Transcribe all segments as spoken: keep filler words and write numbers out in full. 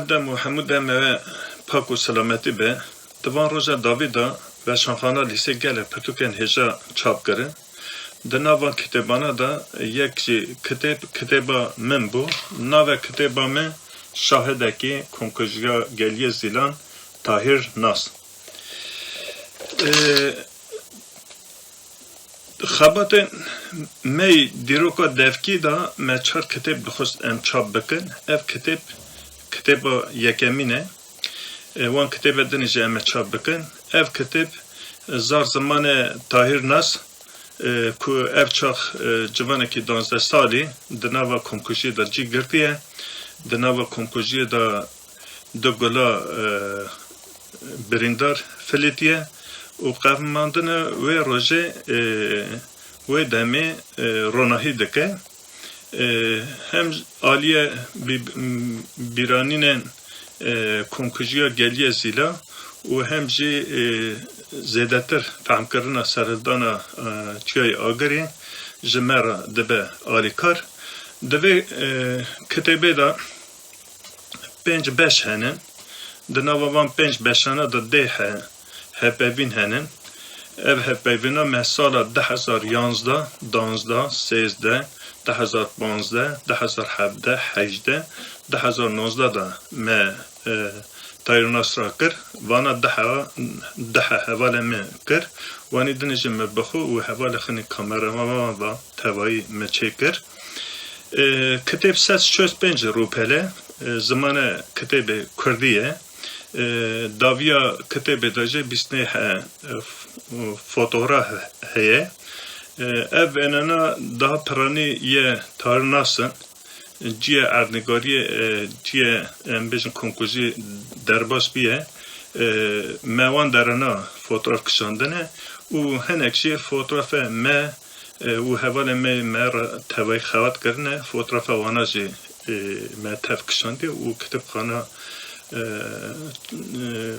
Dem û hemû demê we pak û selametî be. Di van roja dawî de Weşanxana Lîsê gelek pirtûkên hêja çap kirin. Di nav van kitêbana de yek jî kitêb, kitêba min bû. Navê kitêba min Şahidekî, Komkujiya Geliyê Zîlan, Tahîr Nas. Ê, Xebatên me yî dîroka devkî de me çar kitêb dixwest em çap bikin. Ev kitêb, kitêba yekemîn e. E, wan kitêbe din jî em ê çap bikin. Ev kitêb, e, zar zimanê Tahîr Nas, e, ku ev çax, e, ciwanekî duwazdeh salî di nava komkujiyê de cî girtiye. Di nava komkujiyê de du gula, e, birîndar filîtiye û qevimandina wê rojê, e, wê demê, e, ronahî dike. E, hem aliyê bî-, bîranînên, e, komkujiya Geliyê Zîla û hem jî, e, zêdetir fehmkirina serhildana, e, Çiyayê Agirî ji me re dibe alîkar. Di vê, e, kitêbê de pênc beş hene. Di nava van pênc beşana de dê he-, hevpeyvîn hene. Ev hevpeyvîna me sala du hezar yanzdeh, danzdeh, sêzdeh, du hezar panzdeh, du hezar hevdeh, hejdeh, du hezar nozdeh de me, e, Tahîr Nas re kir. Vana deha, deha hevalê me kir. Wanî dinê jî me bi xwe û hevalê xinê kameraman ve tevayî me çêkir. E, kitêb sed şêst pênc rûpel e, e, zimanê kitêbê kurdî ye. E, dawiya kitêbê de jî bîst neh, e, f-, fotograf heye. E, ev wênena daha piranî yê Tahîr Nas in. Cihê erdnigariyê, e, cihê, em bêjin, komkujî derbas bûye. E, me wan derana fotograf kişandine û hinek jî fotografê me, e, û hevalê me, me re tevayî xebat kirine, fotografa wana jî, e, me tev kişandiye û kitêbxana, e, e,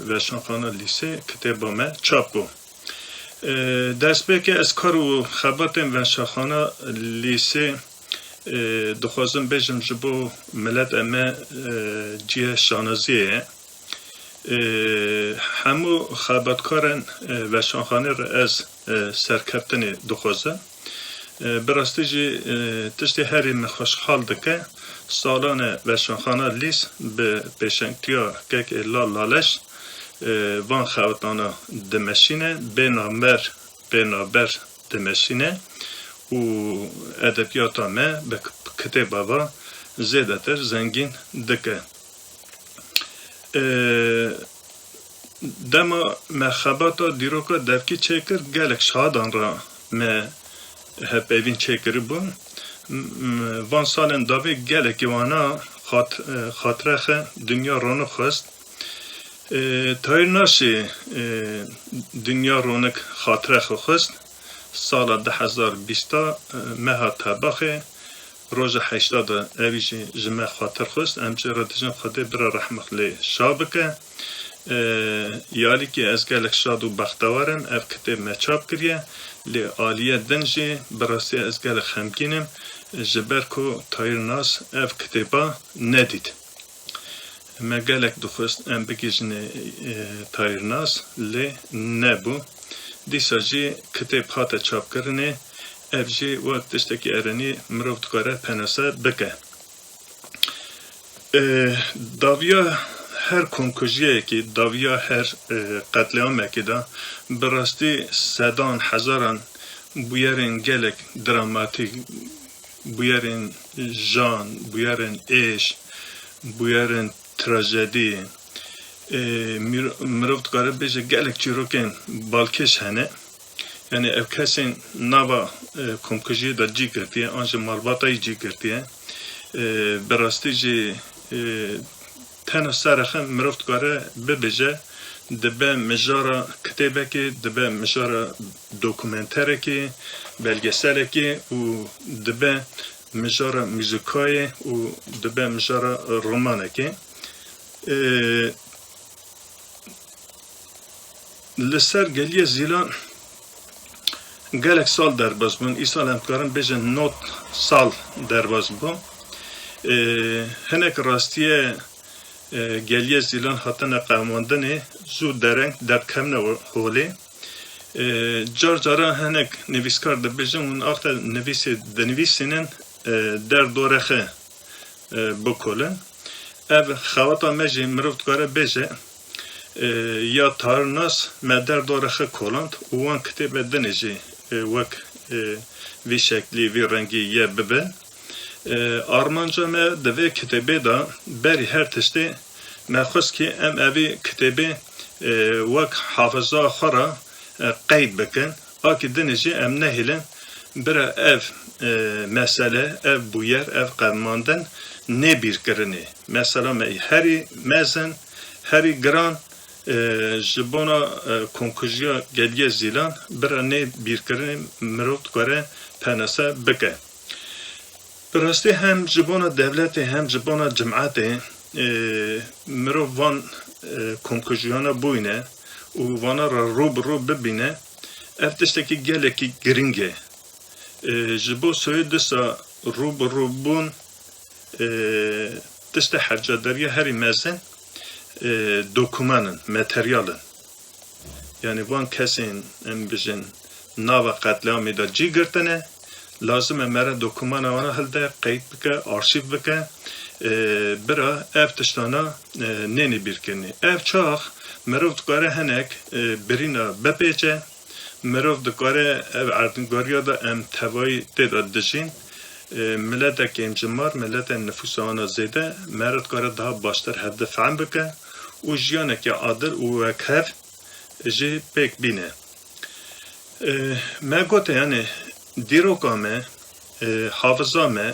Weşanxana Lîsê kitêba me çap bû. E, destpêkê ez kar û xebatên Weşanxana Lîsê, e, dixwazim bêjim ji bo miletê me, e, cihê şanaziyê ye. E, hemû xebatkarên, e, Weşanxanê re ez, e, serkeftinê dixwazim. E, bi rastî jî, e, tiştê herî min xweşhal dike, salan e Weşanxana Lîs bi pêşengtiya kekê Lal Laleş, e, van xebitana dimeşîne, bê navber, bê navber dimeşîne û edebiyata me bi k-, kitêba ve zêdetir zengîn dike. E, dema me xebata dîroka devkî çêkir, gelek şadan re me hevpeyvîn çêkiribûn. M-, m-, van salên dawî gelekî wana xat-, e, xatirexê dinya ronik xwest. E, Tahîr Nas jî, e, dinya ronik xatirexê xwest. Sala du hezar bîsta, e, meha Tebaxê, roja heşta de ewî jî ji me xatir xwest. Em jê re dijin Xwedê bira rehmet lê şa bike. E, ya alîkî ez gelek şad û bextewar im, ev kitêb me çap kiriye. Lê aliyê din jî bi rastî ez gelek xemgîn im, ji ber ku Tahîr Nas ev kitêba nedît. Me gelek dixwest em bigihîjinê, e, Tahîr Nas, lê nebû. Dîsa jî kitêb hate çapkirinê, ev jî wek tiştekî erenî mirov dikare penase bike. E, dawiya her komkujiyekî, dawiya her, e, qetlîamekî de bi rastî sedan, hezaran bûyerên gelek dramatîk, bûyerên jan, bûyerên êş, bûyerên trajedî, e, mir-, mirov dikare bêje gelek çîrokên balkêş hene. Yanî ev kesên nava, e, komkujiyê de cî girtiye, an jî malbata yî cî girtiye. E, bi rastî jî, e, tena serexin mirov dikare bibêje, dibe mijara kitêbekê, dibe mijara dokumenterekê, belgeselekê û dibe mijara muzîkayê û dibe mijara romanekê. Ee, li ser Geliyê Zîlan gelek sal derbas bûn. Îsal em dikarin bêjin nod sal derbas bû. Ee, hinek rastiyê E, geliyê Zîlan hatine qewimandinê, zû dereng derdikevine holê. E, car caran hinek nivîskar dibêjin, hûn axte nivîsê dinivîsînin, e, derdorexê, e, bikolin. Ev xewata me jî mirov dikare bêje, e, ya tarnas me derdorexê koland û wan kitêbe dinê jî, e, wek, e, vî şeklî, vî rengî ye bibe. E, armanca me di vê kitêbê de berî her tiştê me xwest kî em evî kitêbê, e, wek hafiza xwe re, e, qeyd bikin. Akî dinê jî em nehêlin bira ev, e, mesele, ev bûyer, ev qewimandin nê bîrkirinê. Mesela me herî mezin, herî giran, e, ji bona, e, komkujiya Geliyê Zîlan bira nê bîrkirinê mirov dikare penase bike. Bi rastî hem ji bona dewletê hem ji bona cimetê, e, mirov van, e, komkujiyana bûyne û vana re rû bi rû bibîne, ev tiştekî gelekî girîng e. E, ji bo soyê disa rû bi rû bûn, e, tiştê hevcadariya herî mezin, e, dokuman in, materyal in. Yanî van kesên, em bijin, nava qetliamê de cî girtine, lazim e me re dokumana wana hilde, qeyd bike, arşîv bike, e, bira ev tiştana, e, nênê bîrkirinê. Ev çax mirov dikare hinek, e, birîna bipêçe, mirov dikare ev erdnîgariya de em tevayî tê de dijîn, e, mileteke kêmcimar, miletên nifûsa wana zêde, me re dikare daha baştir hevdi fehm bike û jiyaneke adil û wekhev jî pêk bîne. E, me gote, yanî dîroka me, e, hafiza me,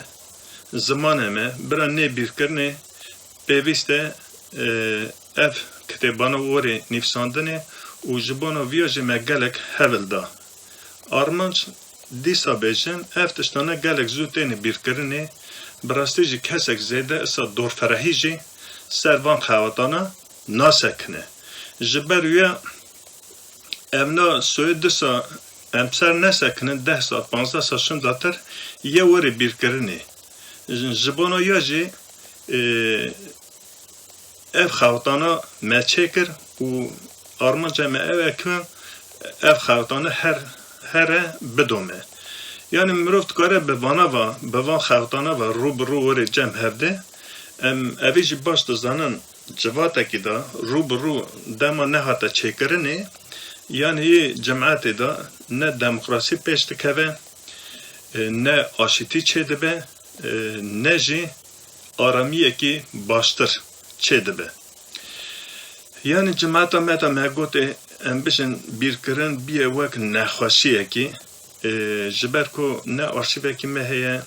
zimanê me, bira nê bîrkirinê pêwîst e, e, ev kitêbana werê nivîsandinê û ji bona viya jî me gelek hevil da. Armanc dîsa bêjim, ev tiştane gelek zû têne bîrkirinê, bi rastî jî kesek zêde isa dorferehî jî ser van xewatana nasekine. Ji ber wê evna soyê disa em ser nesekinin, deh sal, panzdeh sal şindatir ye werê bîrkirinê. Ji, ji bona ya jî, e, ev xewtana me çêkir û armanca me ew e ku ev xewtana her, here bidome. Yanî mirov dikare bi vana ve, bi van xewtana ve rû bi rû werê cem hevdê. Em evî jî baş dizanin, civatekî de rû bi rû dema nehate çêkirinê, yanî yê cimetê de ne demokrasî pêş dikeve, e, ne aşîtî çêdibe, e, ne jî aramiyekî baştir çêdibe. Yanî cimeta me de me gotê, em bijin bîrkirin bîye wek nexweşiyekî, e, ji ber ku ne arşîvekî me heye,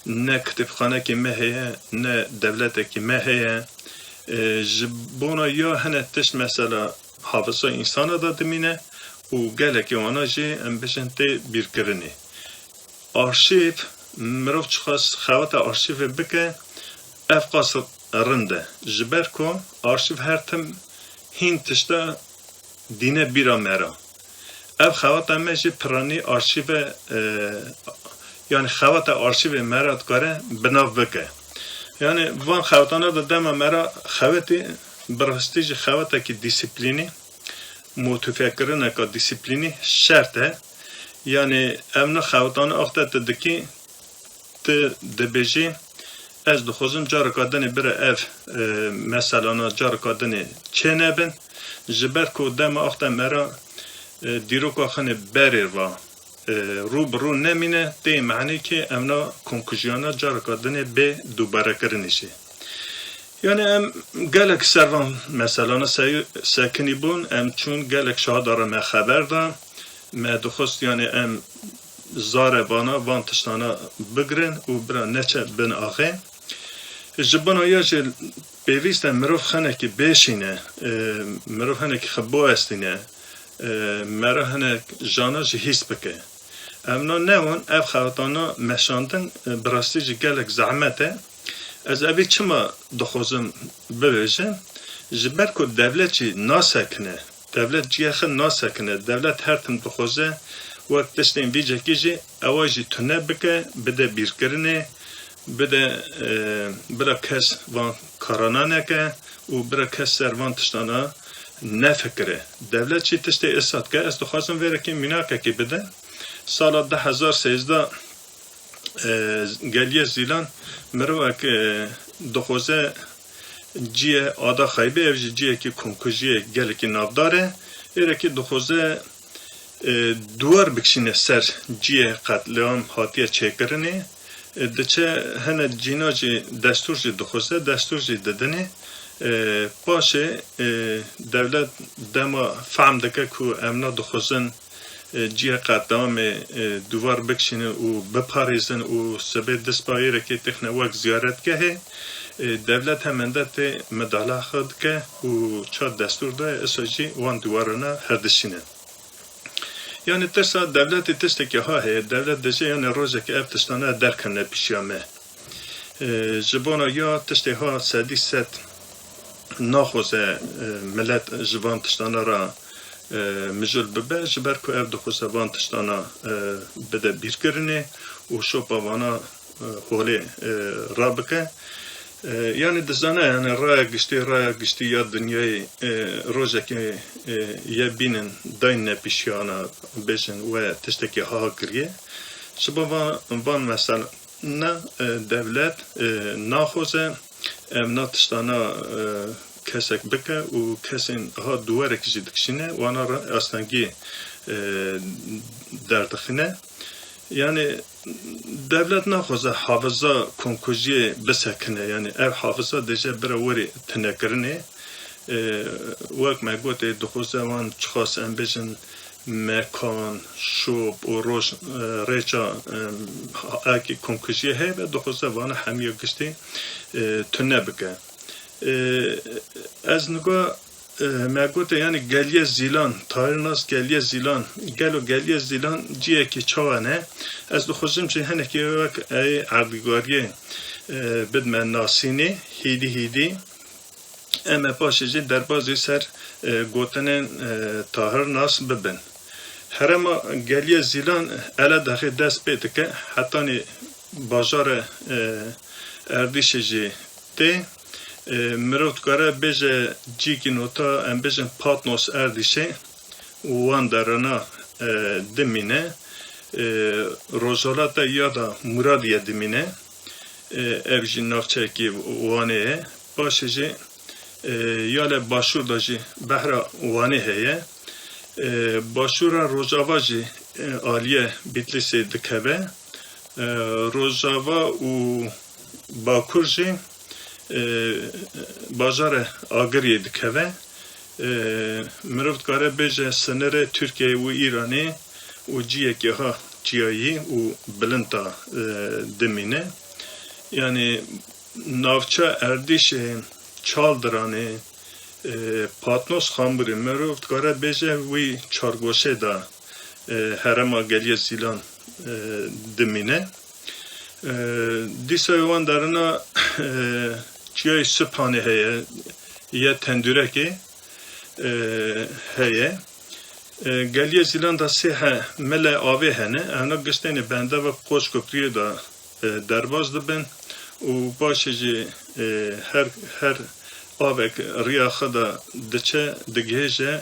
ne kitêbxanekî me heye, ne dewletekî me heye. E, ji bona ya hene tişt mesela hafiza însana de dimîne û gelekî wana jî em bijin tê bîrkirinê. Arşîv, mirov çiqas xewata arşîvê bike, ev qas rind e. Ji ber ku arşîv her tim hîn tişta dîne bîra me re. Ev xewata me jî piranî arşîve, e, yanî xewata arşîvê me re dikare bi nav bike. Yanî van xewatana de dema me re xewetî, bi rastî jî xewetekî dîsîplînî, motîfekirineka dîsîplînî şert e. Yanî ev ne xewatana axte tu dikî, tu dibêjî, ez dixwazim careka dinê bire ev, e, meselana careka dinê çênebin. Ji ber ku dema axte me re, e, dîroka xinê berê va, e, rû bi rû nemîne, tê manî ki evna komkujiyana careka dinê bê dûbarekirinî jî. Yanî em gelek ser van meselana se-, sekinî bûn, em çûn gelek şahada re me xeber da. Me dixwest, yanî em zare vana, van tiştana bigirin û bira neçe bin axê. Ji bona ya jî pêwîst e mirov hinekî bêşîne, e, mirov hinekî xwe biwestîne, e, me re hinek jana jî hîs bike. Evna newin, ev xewtana meşandin, e, bi rastî jî gelek zehmet e. Ez evî çima dixwazim bibêjim? Ji ber ku dewlet jî nasekine, dewlet cihê xwe nasekine, dewlet her tim dixwaze wek tiştên vî cekî jî ewa jî tune bike, bide bîrkirinê, bide, e, bila kes van karana neke û bila kes ser van tiştana nefikire. Dewlet jî tiştê îsa dike. Ez dixwazim vê rekê mînakekê bide. Sala du hezar sêzdeh, e, Geliyê Zîlan mirovek, e, dixwaze ciyê Ada Xeybê, ev jî ciyekî komkujiyê gelekî navdar e. Êrekî dixwaze, e, duwar bikişîne ser ciyê qetliam hatiye çêkirinê. E, diçe hene cîna jî destûr jî dixwaze, destûr jî didinê. E, paşê, e, dewlet dema fehm dike ku em nadixwazin, e, ciyê qetliamê, e, duvar bikişînin û biparêzin û sibê dest bi êrekê têxine wek ziyaretgehê, e, dewlet hemende tê midala xwe dike û çar destûr daye, îsa jî wan duwarana herdişîne. Yanî tirsa dewletê tiştekî ha heye, dewlet dije yanî rojekê ev tiştane derkevne pişiya me. E, ji bona ya tiştê ha sedî sed naxwaze, e, milet ji van tiştana re, e, mijûl bibe, ji ber ku ev dixwaze van tiştana, e, bide bîrkirinê û şopa vana, e, holê, e, rabike. E, yanî dizane, yanî raya giştî, raya giştî ya dinyayê, e, rojekê, e, ye bînin dayne pişiyana bêjin we tiştekî ha kiriye. Ji bo van, van mesela ne, e, dewlet, e, naxwaze em na tiştana, e, kesek bike û kesên ha duwerek jî dikişîne, wana re astengî, e, derdixine. Yanî dewlet naxwaze hafiza komkujiyê bisekine. Yanî ev hafiza dêje bira werî tinekirinê. E, wek me gotê, dixwaze wan çiqas em bêjin mekan, şop û roj, e, rêça, e, ekî komkujiyê heye ve dixwaze vana hemiya giştî, e, tune bike. E, ez niga, e, me gote, yanî Geliyê Zîlan, Tahir Nas Geliyê Zîlan, gelo Geliyê Zîlan ciyekî çawa ne? Ez dixwazim jî hinekî wek ey erdîgariyê, e, bidme nasînê, hîdî hîdî. Em ê paşê jî derbazî ser, e, gotinên, e, Tahir Nas bibin. Herêma Geliyê Zîlan ele dexê dest pê dike, hetanî bajara, e, Erdîşê jî tê. E, mirov dikare bêje cîkî nota, em bêjin Patnos Erdîşê û wan derana, e, dimîne. E, rojhilata ya da Muradiye dimîne. E, ev jî navçeyekî Wanê ye. Paşê jî, e, ya li başûr de jî behra Wanê heye. E, başûra Rojava jî, e, aliyê Bitlîsê dikeve. E, Rojava û Bakur jî, e, bajarê Agiriyê dikeve. E, mirov dikare bêje sinirê Tirkiyeyê û Îranê û ciyekî ha çiyayî û bilind de, e, dimîne. Yanî navça Erdîşê, Çaldiranê, e, Patnos, Xamûrê, mirov dikare bêje wî çargoşê de, e, herêma Geliyê Zîlan, e, dimîne. E, dîsa wan derina, e, çiyayê Siphanê heye, ye tendûrekê, e, heye. E, Geliyê Zîlan de sê he mile avê hene, evna giştênê bende ve Qoçköprüyê de, e, derbas dibin û paşê jî, e, her, her avek riya xwe de diçe, digihêje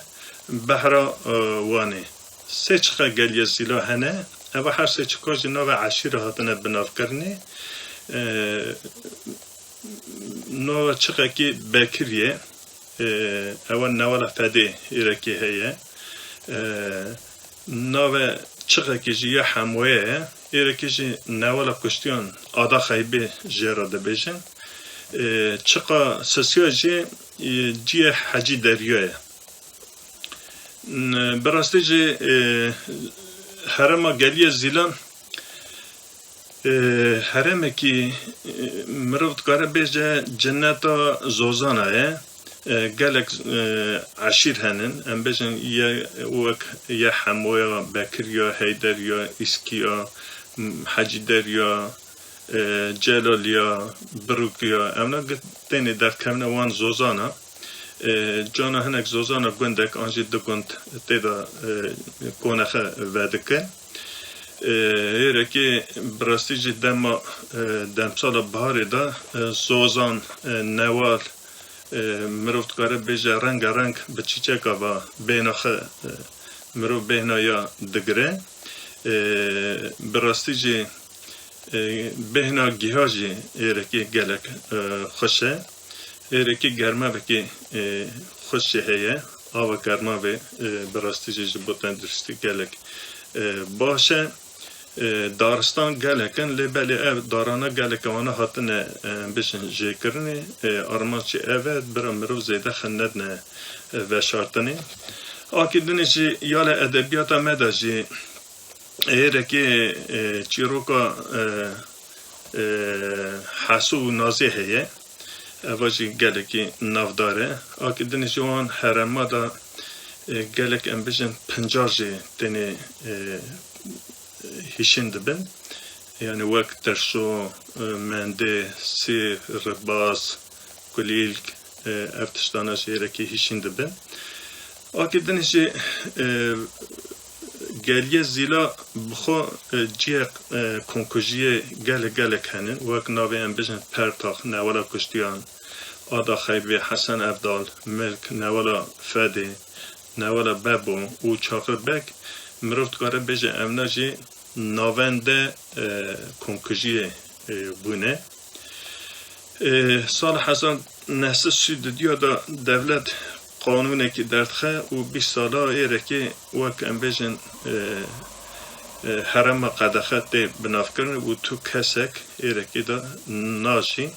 behra, e, Wanê. Sê çiqa Geliyê Zîla hene, eva her sê çiqa jî navê eşîre hatine binavkirinê. E, nava çiqekî Bekiriyê, e, ewa newala Fedê êrekê heye. E, nave çiqekî jî ya Hemoye ye. Êrekê jî newala kuştiyan Ada Xeybê jê re dibêjin. E, çiqa Sisiya jî, e, ciyê Hecî Derya ye. N-, bi rastî jî, e, herêma Geliyê Zîlan, e, herêmekî, e, mirov dikare bêje cenneta zozana ye. E, gelek, e, eşîr henin, em bêjin ye wek ye Hemoya, Bekiriya, Heyderiya, Îskiya, m, Hecî Derya, e, Celaliya, Birûkiya, evna gi-, tênê derkevne wan zozana. E, cana hinek zozana gundek an jî du gund tê de, e, konexe vedike. Êrekê bi rastî jî dema, e, demsala biharê de, e, zozan, e, newal, e, mirov dikare bêje rengareng bi çîçeka ve bêhna xwe, e, mirov bêhna ya digire. E, bi rastî jî, e, bêhna giha jî êrekê gelek, e, xweş e. Êrekê germavekê, e, xweş jî heye. Ava germavê, e, bi rastî jî ji bo tenduristî gelek, e, baş e. E, daristan gelek in, lê belê ev darana geleke wana hatine, e, em bêjin jêkirinê, e, armanc jî ev e, bira mirov zêde xwe nedine, e, veşartinê. Akî dinê jî ya li edebiyata me de jî êrekê, e, çîroka, e, e, Heso û Nazê heye. Eva jî gelekî navdar e. Akî dinê jî wan herêma de, e, gelek em bêjin pincar jî tenê, e, hişîn dibin. Yani wek tirşo, e, mendê, sî, ribaz, kulîlk, e, ev tiştana jî êrekî hişîn dibin. Akî dinê jî, e, Geliyê Zîla bi xwe, e, cihê, e, komkujiyê gelek gelek hene, wek navê em bêjin Pertax, Newala Kuştiyan, Ada Xeybê, Hesen Evdal, Milk, Newala Fedê, Newala Bebo û Çaxir Beg, mirov dikare bêje evna jî navende, e, komkujiyê, e, bûne. E, sala hezar neh sed sî û duya de dewlet qanûnekî derdixe û bîst sala êrekê wek em bêjin, e, e, herêma qedexe tê binavkirin û tu kesek êrekê de najî.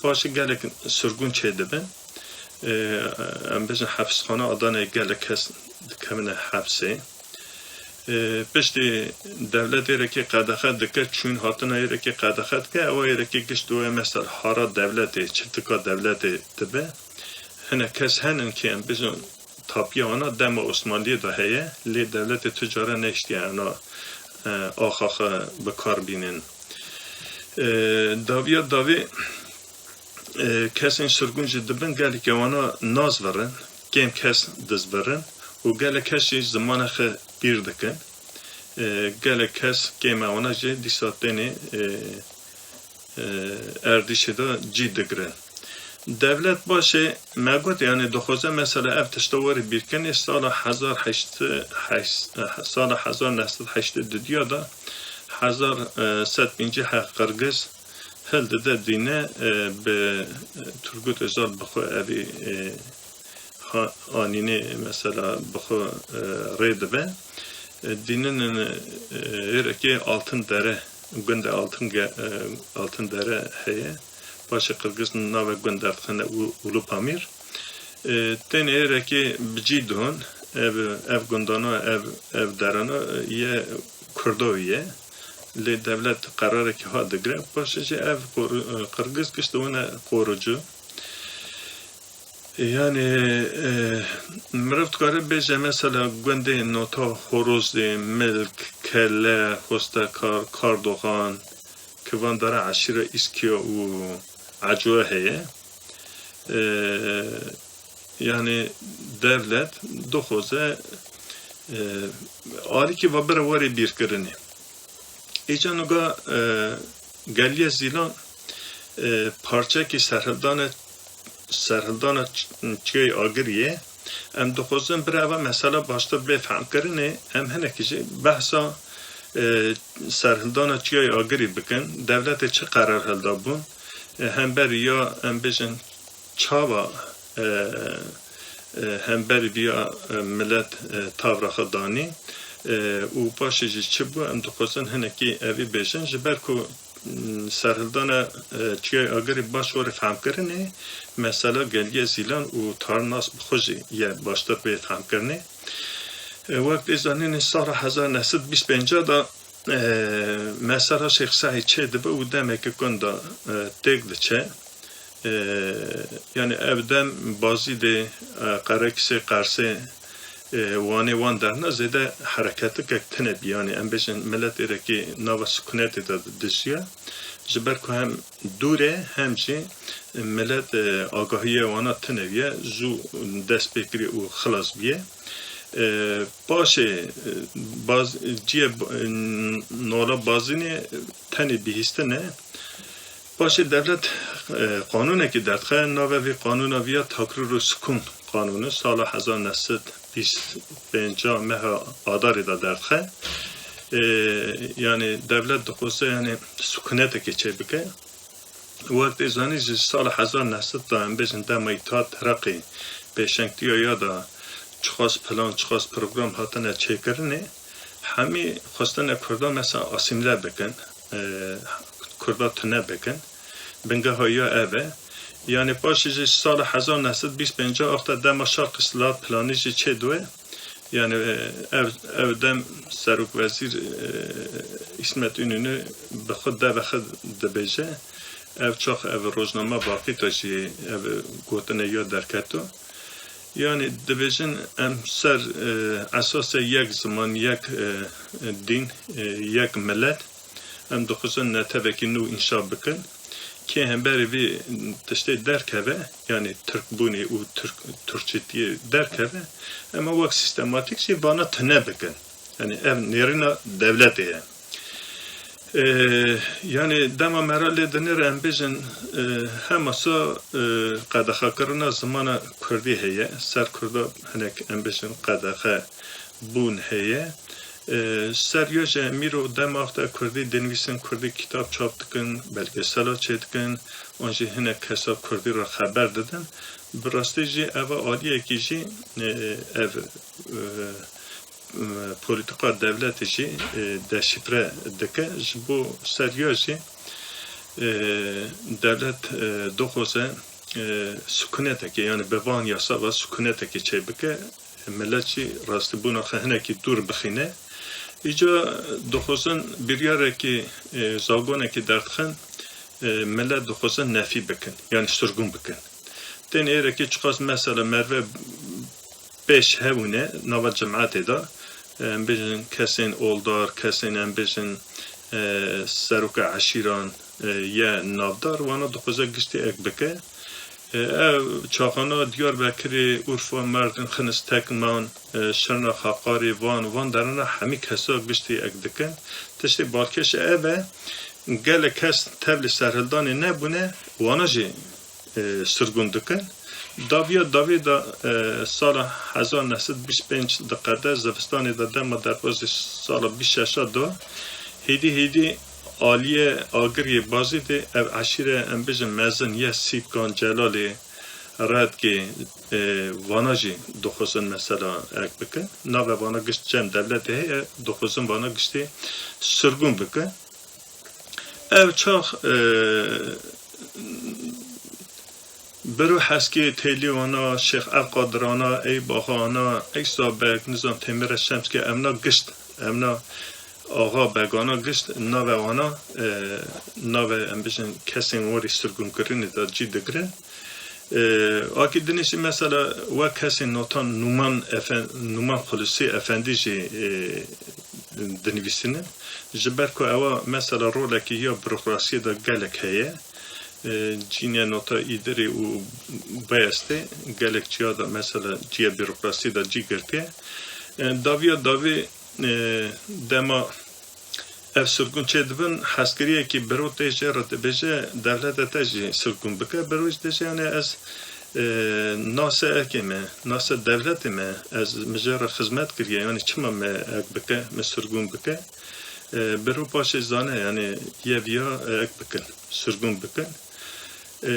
Paşê gelek sirgûn çêdibin. E, em bêjin hepsxana Adanê gelek kes dikevine hepsê. E, piştî dewlet êrekê qedexe dike, çûn hatina êrekê qedexe dike, ew êrekê gişt wê mesela hara dewletê, çiftika dewletê dibe. Hinek kes henin ki em bêjin tapiya wana dema Osmanliyê de heye, lê dewletê tu cara nehiştiye ena, e, axa xwe bi kar bînin. E, dawiya dawî, e, kesên sirgûn jî dibin, gelekê wana nazvirin, kêm kes dizvirin û gelek kes jî zimanê xwe bîr dikin. E, gelek kes kêma wana jî dîsa tenê, e, e, erdîşê de cî digire. Dewlet başê me got, yani dixwaze mesela ev tişta werî bîrkenê sala hezar heşt, heşt, sala hezar neh sed heştê dudiya de hezar sed pêncî heh qirgiz hildide dîne, e, bi, e, Turgut Özal bi xwe evî, e, ha-, anînê mesela bi xwe, e, rê dibe. E, dînin, e, êrekê Altın Dere, gundê Altın Ge-, e, Altın Dere heye. Paşê qirgiz navê gund derdixine Û-, Ulu Pamir. E, tenê êrekê bi cî dihon, ev, ev gundana, ev, ev derana, e, ye Kurdoyê ye. Lê dewlet qerarekî ha digire. Paşê jî ev qor-, e, qirgiz gişt dibûne qorucu. Yani, e, mirov dikare bêje mesela gundê nota Horozê, Milk, Kele, Xwestekar, Kardoxan, ki van dara eşîra Îskiya û Ecoya heye. E, yani dewlet dixwaze, e, alîkî va bire warê bîrkirinê. Îca nuga, e, Geliyê Zîlan, e, parçekî serhildane, serhildana ç-, Çiyayê Agirî ye. Em dixwazin bira eva mesela baştir bê fehmkirinê, em hinekî jî behsa, e, serhildana Çiyayê Agirî bikin. Dewletê çi qerar hildabûn? E, hemberî ya, em bêjin, çawa, e, e, hemberî viya, e, milet, e, tavra xwe danî, e, û paşê jî çi bû, em dixwazin hinekî evî bêjin, ji ber ku, m, serhildana, e, Çiyayê Agirî baş warê fehmkirinê, mesela Geliyê Zîlan û Tarnas bi xwe jî ye baştir bê fehmkirinê. E, wek tê zanînê sala hezar neh sed bîst pênc de, e, mesela Şêx Seîd çê dibe û demeke gunda, e, têk diçe. E, yani ev dem Bazîdê, e, Qerekîsê, Qersê, e, Wanê wan derna zêde hereketikek tune bî. Yani em bêjin milet êrekî nava sikunetê de dijiya. Ji ber ku hem dûr e, hem jî milet, e, agahiyê wana tune bîye, zû dest pê kiriye û xilas bîye. E, paşê, e, baz-, ciyê ba-, e, nala Bazînê tenê bihîstin e. Paşê dewlet, e, qanûnekî derdixe, navê vî qanûna viya Takrîr û Sukûn Qanûnî, sala hezar neh sed bîst pênc meha Adarê de derdixe. E, yanî dewlet dixwaze, yanî, sukunetekê çêbike. Wek tê zanîn, ji sala hezar neh sed de, em bêjin, dema Îttihat Tereqî pêşengtiya ya da çiqas plan, çiqas program hatine çêkirinê, hemî xwestine Kurda mesela asîmle bikin, e, Kurda tune bikin. Bingeha ya ev e. Yanî paşê jî sala hezar neh sed bîst pênc, axta dema Şarq Îstiqlal Planî jî çêdibe. Yanî, e, ev, ev dem Serokwezîr, e, Îsmet Înûnû bi xwe devê xwe dibêje. Ev çax ev rojnama Vaqîta jî ev gotinê ya derketo. Yanî dibêjin em ser, e, esasê yek ziman, yek, e, dîn, e, yek milet, em dixwazin netewekî nû înşa bikin. Kê hemberî vî tiştê derkeve, yanî tirkbûnê û tirk-, tirkçîtiyê derkeve, em ê wek sîstematîk jî vana tune bikin. Yanî ev nêrîna dewletê ye. E, yanî dema me re lê dinêre, em bêjin, e, hema sa, e, qedexekirina zimana kurdî heye, ser kurda hinek, em bêjin, qedexe bûn heye. E, ser ya jî em îro dema axta kurdî dinivîsin, kurdî kitab çap dikin, belgesela çêdikin, an jî hinek kesa kurdî re xeber didin. Bi rastî jî eva aliyekî jî, e, ev, e, e, polîtîka dewletê jî, e, deşîfre dike. Ji bo ser ya jî, e, dewlet, e, dixwaze, e, sukunetekê, yanî bi van yasa ve sukunetekê çêbike, milet jî rastîbûna xwe hinekî dûr bixîne. Îca dixwazin biryarekî, e, zagonekî derdixin, e, milet dixwazin nefî bikin, yanî sirgûn bikin. Tên êrekê çiqas mesela merve pêş hebûne nava cemaetê de, em bêjin kesên oldar, kesên, em bêjin, e, seroka eşîran, e, ye navdar, wana dixwaze giştî ek bike. E, ev çaxana Diyarbekirê, Urfa, Mardin, Xinis, Tekman, e, Şirnex, Haqarê, Van, van derana hemî kesa giştî ek dikin. Tiştê balkêş ev e, gelek kes tevlî serhildanê nebûne, wana jî e, sirgûn dikin. Dawiya dawî de, e, sala hezar neh sed bîst pênc diqede, zivistanê de dema derbazî sala bîst şeş de, hêdî hêdî aliyê Agiriyê Bazîdê ev eşîre, em bêjin, mezin ye, Sîpkan, Celalê, Redkê, e, vana jî dixwazin mesela ek bikin. Navê vana gişt cem dewletê heye, dixwazin vana giştê sirgûn bikin. Ev çax, e, Biro Heskê, Têlî wana, Şêx Evqadir ana, Eyûb Axa ana, Eysa Beg, nizam Têmîre Şemskê, emna gişt, emna Axa Begana gişt, navê wana, e, navê, em bêjin, kesên warî sirgûnkirinê de cî digirin. E, akî dinê jî mesela wek kesên notan Nûman Efen-, Nûman Xulusî Efendî jî, e, dinivîsînin. Ji ber ku ewa mesela rolekî ya burokrasiyê de gelek heye. E, cînê nota Îdirê û Beyestê gelek ciya de mesela ciyê burokrasiyê de cî girtiye. E, dawiya dawî, e, dema ev sirgûn çêdibin, hezkiriyekî biro tê jê re dibêje, dewlete te jî sirgûn bike. Biro jî dibêje, yanî ez, e, nase ekê me, nase dewletê me, ez, min jê re xizmet kiriye, yanî çima me ek bike, me sirgûn bike? E, biro paşê zane, yanî ye viya ek bikin, sirgûn bikin. E,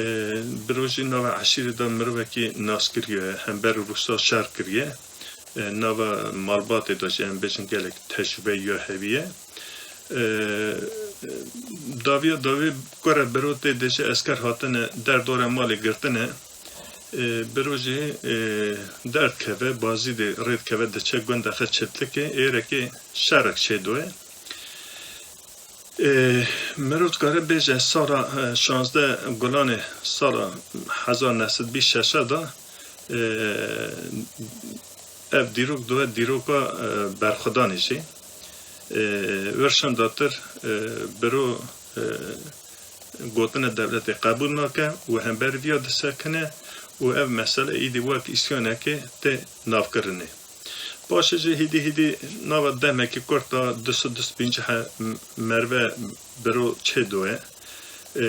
biro jî nava eşîrê de mirovekî nas kiriye, hember Rûsa şer kiriye. E, nava malbatê de jî, em bêjin, gelek tecrûbe ya hevî ye. E, dawiya dawî ku re biro tê dêje esker hatine derdora malê girtine, e, biro jî, e, derdikeve, Bazîdê rêdikeve, diçe gunda xwe Çiplikê, êrekê şerek çêdoye. E, mirov dikare bêje sala, e, şazdeh Gulanê sala hezar neh sed bîst şeş de, e, ev dîrok dibe dîroka, e, berxwedanê jî. E, wir şindatir, e, biro, e, gotina dewletê qebûl nake û hemberî viya disekine û ev mesele îdî wek îsyanekê tê navkirinê. Paşê jî hîdî hîdî nava demekî kurt de du sed du sed pêncî he merve biro çê doye. E,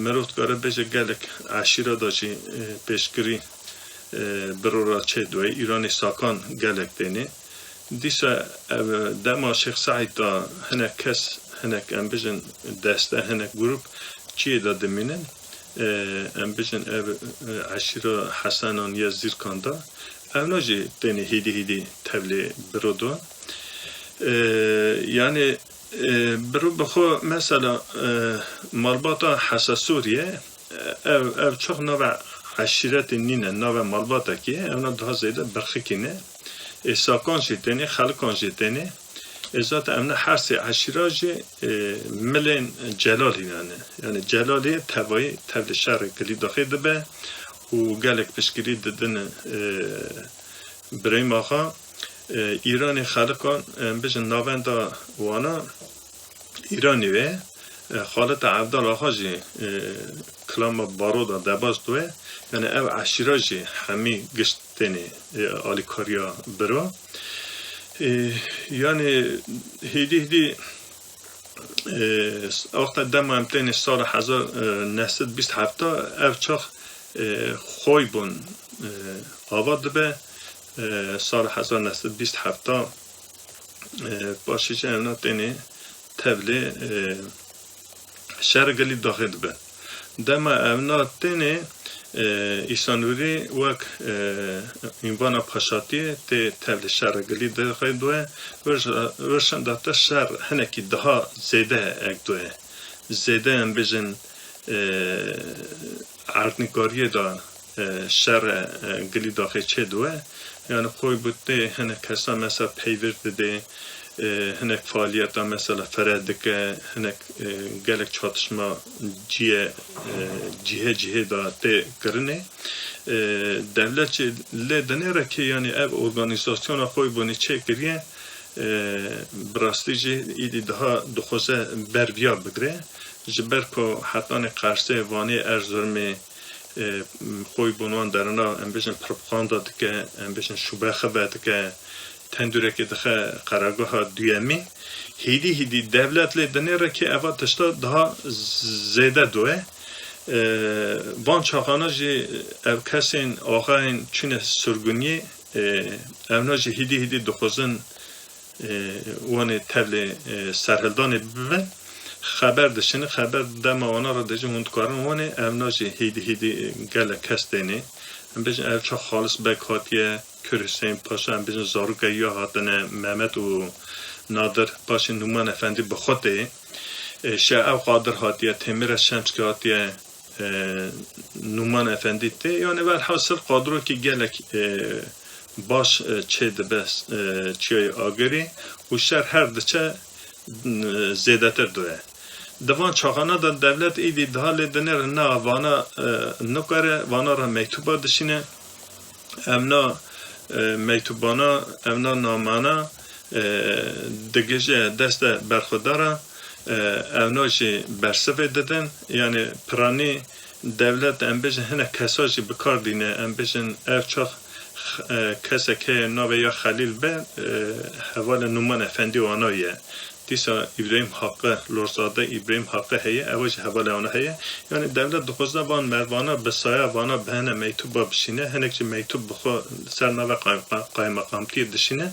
mirov dikare bêje gelek eşîra de jî, e, pêşkirî, e, biro re çê doye. Îranê Sakan gelek têne. Dîsa ev dema Şêx Seîd de hinek kes, hinek em bijin deste, hinek grûp çiyê de dimînin. E, em bijin ev, e, eşîra Hesenan ya Zîrkan de. Evna jî têne hîdî hîdî tevlê biro de. E, yani, e, biro bi xwe mesela, e, malbata Hesasûriyê, e, ev, ev çax nave eşîretê nîne, nave malbatekî ye, evna daha zêde birxikî ne. Ê Sakan jî têne, Xelikan jî têne. Ê zaten evna her sê eşîra jî, e, milên Celalî ne. Yani Celalî tevayî tevlê şerê Gilîdaxê dibe û gelek piştgirî didin, e, Birêma xwe, e, Îranê Xelikan, e, em bijin navenda wana Îranî ve, e, Xalita Evdal Axa jî, e, kilama baro da debas doye. Yani ev eşîra jî hemî gişt têne, e, alîkariya biro. E, yani hêdî hêdî E, wexta dema em têne sala hezar, e, neh sed bîst hefta, ev çax, e, Xoybûn, e, ava dibe, e, sala hezar neh sed bîst hefta, e, paşê jî evna têne tevlê, e, şer Gilîdaxê dibe. Dema evna têne, e, Îsa Nûrî wek, e, învana paşatiyê tê tevlê şerê Gilîdaxê doye, wir, wir şenda te şer hinekî daha zêde ek doye. Zêde em bijin, e, erdnîgariyê de, e, şerê, e, Gilîdaxê çê doye. Yani Xoybûn tê hinek kesa mesela peywir dide, e, hinek faaliyeta mesela fere dike, hinek, e, gelek çatişma cihê, e, cihê cihê de tê kirinê. E, dewlet jî lê dinêre ki yani ev organîzasyona Xoybûnê çêkiriye, e, bi rastî jî îdî daha dixwaze ber viya bigire. Ji ber ku hetanê Qersê, Wanê, Erzurumê, e, Xoybûn wan derina, em bêjin, propaganda dike, em bêjin, şûbe xibe dike, tendûrekê dixe qeregaha duyemî. Hîdî hîdî dewlet lê dinêre ki eva tişta daha z-, zêde doye. E, van çaxana jî ev kesên axayên çûne sirgûniyê, e, evna jî hîdî hîdî dixwazin, e, wanê tevlê, e, serhildanê bibin. Xeber dişînin, xeber dema wana re dêjin hûn dikarin wanê, evna jî hîdî hîdî gelek kes tênê. Em bêjin ev çax Xalis Beg hatiye, Kür Huseyîn Paşa, em bêjin zarokê ya hatine, Mehmet û Nadir, paşê Nûman Efendî bi xwe tê. E, Şeh ev Qadir hatiye, Têmîra Şemskî hatiye, e, Nûman Efendî tê. Yani velhasil qadrokî gelek, e, baş, e, çê dibe, e, Çiyayê Agirî û şer her diçe, e, zêdetir doye. Di van çaxana de dewlet îdî daha lê dinêre na vana, e, nikare, vana re mektûba dişîne. Evna, e, mektûbana, evna namana, e, digije deste berxwedara, e, evna jî bersivê didin. Yani piranî dewlet, em bêjin, hinek kesa jî bi kar dîne, em bêjin, ev çax, e, kesek heye navê ya Xelîl be, e, hevalê Nûman Efendî wana ye. Dîsa Îbrahîm Haqi, Lorzade Îbrahîm Haqi heye, ew jî hevalê wana heye. Yani dewlet dixwaze van mervana bi saya vana bi hene mektûba bişîne, hinek jî mektûb bi xwe ser navê qay-, qay-, qaymeqamtiyê dişînin.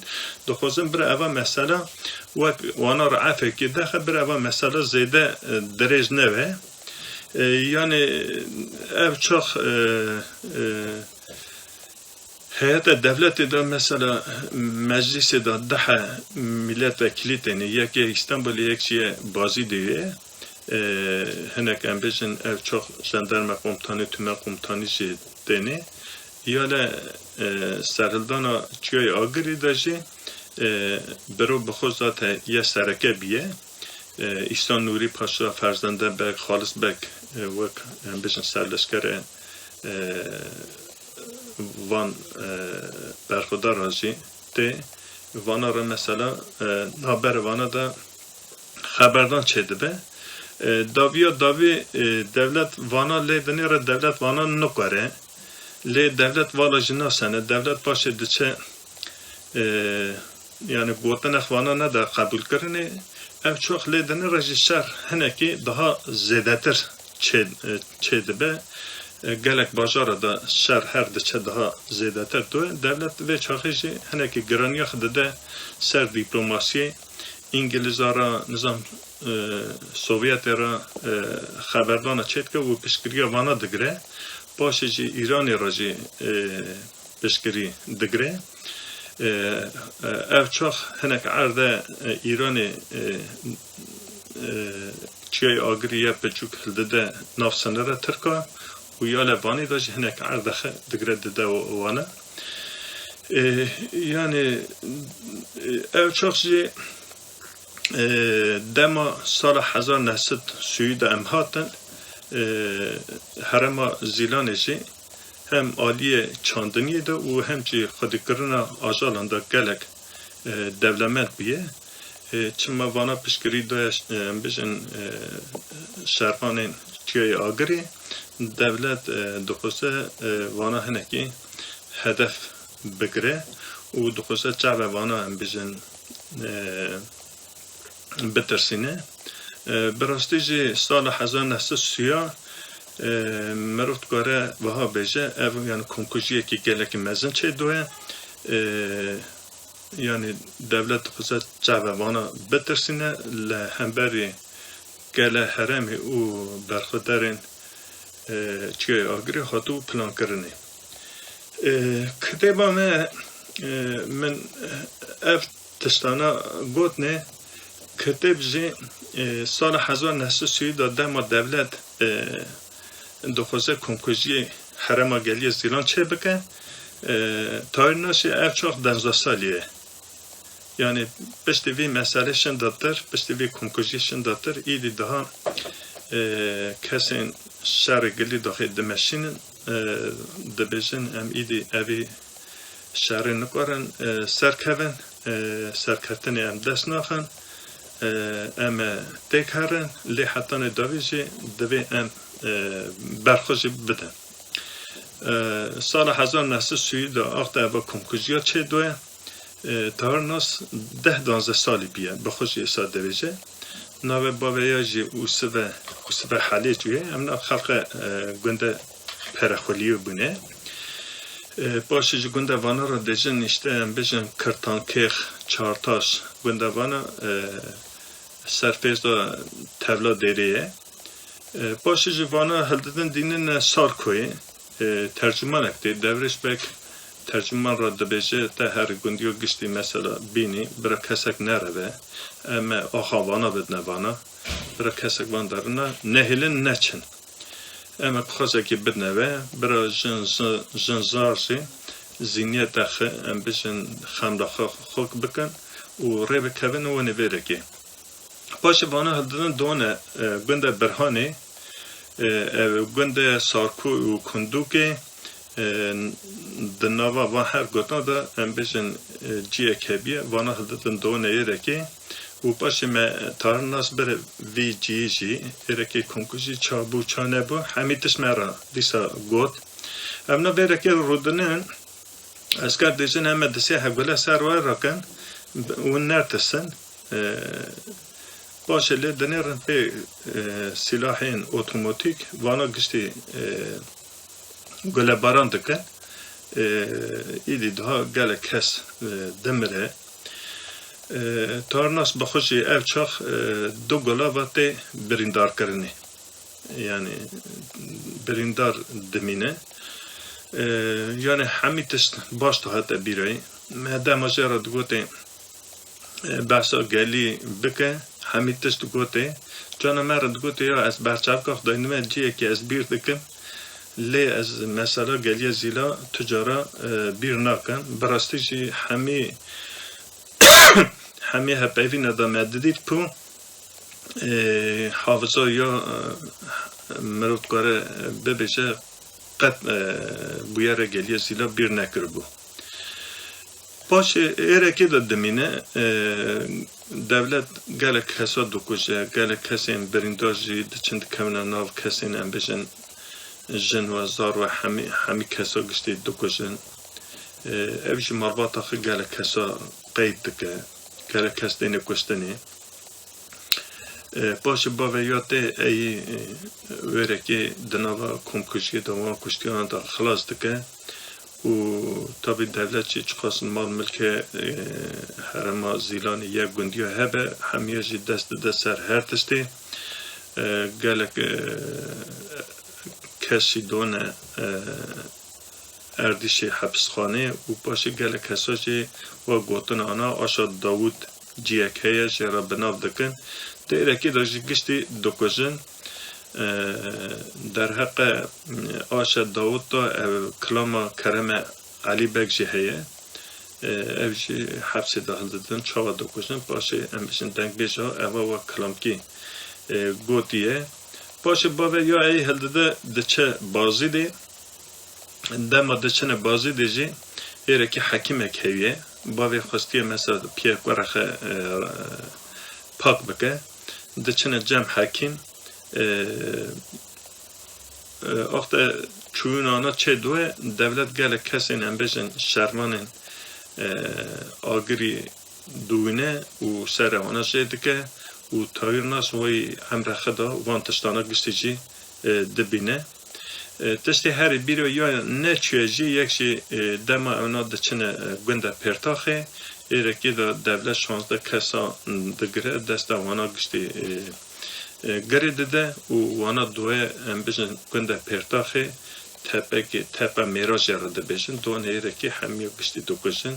Dixwazin bira eva mesela wek wana re efekê dexe, bira eva mesela zêde, e, dirêj nebe. E, yani ev çax, e, e, heyeta dewletê de mesela meclisê de deh milletvekilî têne, yek yê Îstanbulê, yek jî yê Bazîdê ye. E, hinek em bêjin ev çax jandarma komutanî, tümen komutanî jî têne. Ya le, e, serhildana Çiyayê Agirî de jî, e, biro bi xwe zaten ya sereke bîye. E, Îhsan Nûrî Paşa, Ferzende Beg, Xalis Beg, e, wek em bêjin serleşkerê, e, van, e, berxwedara jî tê. Vana re mesela, e, navberê vana de xeberdan çêdibe. E, dawiya dawî, e, dewlet vana lê dinêre, dewlet vana nikare. Lê dewlet vala jî nasene. Dewlet paşê diçe, E, yani gotinê xwana nede qebûlkirinê, ev çax lê dinê re jî şer hinekî daha zêdetir çê, e, çê dibe. E, gelek bajara de şer her diçe daha zêdetir dibe. Dewlet vê çaxê jî hinekî giraniya xwe dide ser dîplomasiyê. Îngilîza re, nizam, e, Sovyetê re, e, xeberdana çêdike û piştgiriya vana digire. Paşê jî Îranê re jî, e, piştgirî digire. E, e, ev çax hinek erde, e, Îranê, e, e, çiyayê Agirî ye piçûk hildide nav sinira Tirka û ya li Vanê de jî hinek erdexe digire dide wana. E, yani, e, ev çax jî, e, dema sala hezar neh sed sî de em hatin, e, herêma Zîlanê jî hem aliyê çandiniyê de û hem jî xwedîkirina ajalan de gelek, e, dewlemend bûye. E, çima vana piştgirî daye, e, em bijin, e, şervanên çiyayê Agirî, dewlet, e, dixwaze, e, vana hinekî hedef bigire û dixwaze çavê vana, em bijin, e, bitirsîne. E, bi rastî jî sala hezar neh sed sî ya, e, mirov dikare wiha bêje, ev yani komkujiyekî gelekî mezin çêdoye. E, yani dewlet dixwaze çavê vana bitirsîne, li hemberî gele herêmê û berxwedarên, e, çiyayê Agirî hatibû plankirinê. E, kitêba me, e, min ev tiştana gotine, kitêb jî, e, sala hezar neh sed sî de dema dewlet, e, dixwaze komkujiyê herêma Geliyê Zîlan çêbike, e, Tahir Nas jî ev çax denza salî ye. Yani piştî vî meselê şindatir, piştî vî komkujî şindatir, îdî daha, e, kesên şerê gilî daxê dimeşînin, e, dibêjin, em îdî evî şerê nikarin, e, serkevin, e, serkeftinê em dest naxin, e, em ê têk herin, lê hetanê dawî jî divê em, e, berxwe jî bidin. E, sala hezar neh sed sî de axta eva komkujiya çêdoye. E, Tahir Nas deh danzdeh salî bûye, bi xwe jî êsa dibêje. Navê bavê ya jî Ûsive, Ûsive Helêç bûye. Em nav xelqê, e, gundê Perexweliyê bûne. E, paşê ji gundê vana re dêjin, işte, em bijin Kirtankêx, Çartaş, gundê vana, e, ser pêz de tevla dêrê ye. E, paşê ji vana hildidin dînin Sarkoyê, e, tercûmanek tê. Devrêş Beg tercûman re dibêje, te her gundiyo giştî mesela bînî, bira kesek nereve. Em ê axa vana bidine vana. Bira kesek van derine, nehêlin neçin. Em ê pixwazekî bidine ve, bira jin, jin, jin zar jî zîniyete xwe, em bijin xemla xwe xok bikin û rê bikevin û winê vêrekê. Paşê vana hildidin done, e, gundê Birhanê, e, ev gundê Sarko û Kundûkê, e, di nava van her gotan de em bijin, e, ciyek hebiye, vana hildidin done êrekê û paşê me Tahir Nas bire vî ciyî jî, êrekê komkujî ça bû, ça nebû, hemî tişt me re dîsa got. Em na vêrekê rûdinin, Esker dêjin em ê di sê hegule ser we rakin û nertirsin. E, paşê lê dinêrin pê, e, sîlahên otomatîk, vana giştî, e, gulebaran dikin. E, îdî daha gelek kes, e, dimire. E, Tahir Nas bi xwe jî ev çax, e, du gulava tê birîndarkirinê. Yani birîndar dimîne. E, yani hemî tişt baş dihate bîrayî. Me dema jê re digotê, e, behsa gelî bike, hemî tişt digotê. Cana me re digotê, ya ez berçavka xwe dayînime ciyekê ez bîr dikim. Lê ez mesela Geliya Zîla tu cara, e, bîr nakim. Bi rastî jî hemî, hemî hepeyvîna de me didît ku, e, hafiza ya, e, mirov dikare bibêje qet, e, bûyerê Geliya Zîla bîr nekiribû. Paşê êrekê de dimîne, e, dewlet gelek kesa dikuje, gelek kesên birîndar jî diçin dikevine nav kesên em bijin jin we, zar we, hemî, hemî kesa giştî dikujin. E, ev jî malbata xwe gelek kesa qeyd dike, gelek kes têne kuştinê. E, paşê bavê ya tê ey, e, wêrekê di nava komkujiyê de wan kuştiyan de xilas dike û tabî dewlet jî çiqas mal milkê, e, herêma Zîlanê ye gundiya hebe, hemiya jî dest dide ser her tiştê. E, gelek, e, kes jî done, e, erdîşê hepisxanê û paşê gelek kesa jî wa gotin ana aşa Dawûd ciyek heye jê re bi nav dikin. Di êrekê de jî giştî dikujin. E, derheqe, e, aşa Dawûd de ev kilama Kereme Elî Beg jî heye. E, ev jî hepsê de hildidin, çawa dikujin, paşê em bijin dengbêja eva wa kilamkî, e, gotiye. Paşê bavê ya ey hildide diçe Bazîdê. Dema diçine Bazîdê jî êrekî hekîmek heye. Bavê xwestiye mesela piyê kurexe, e, pak bike. Diçine cem hekîm. E, e, Axte çûyînana çê dûye, dewlet gelek kesên em bêjin şervanên, e, agirî dûyîne û serê wana jê dike û Tahîr Nas wayî emre xwe da van tiştana giştî jî, e, dibîne. E, tiştê herî bîra ya neçûye jî yek jî, e, dema ewna diçine, e, gunda Pêrtaxê, êrekê de dewlet şazdeh kesa digire, desta wana giştî, e, e, girê dide û wana dûye em bijin gunda Pêrtaxê tepekê, tepe mêra jê re dibêjin, dûne êrekê hemiya giştî dikujin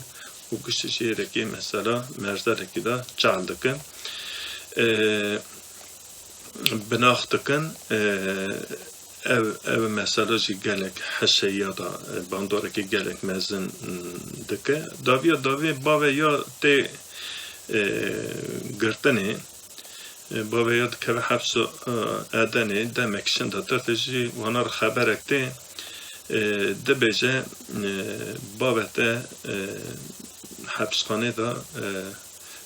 û giştî jî êrekê mesela merzelekî de çal dikin. E, binax dikin, e, ev, ev mesela jî gelek heşeya da, e, bandorekê gelek mezin, m, dike. Daviya davê bavê ya tê, e, girtinê, e, bavê ya dikeve hepsa, e, Edenê, demek şinda te, te jî wana re xeberek tê, e, dibêje, e, bavê te, e, hepisxanê de, e,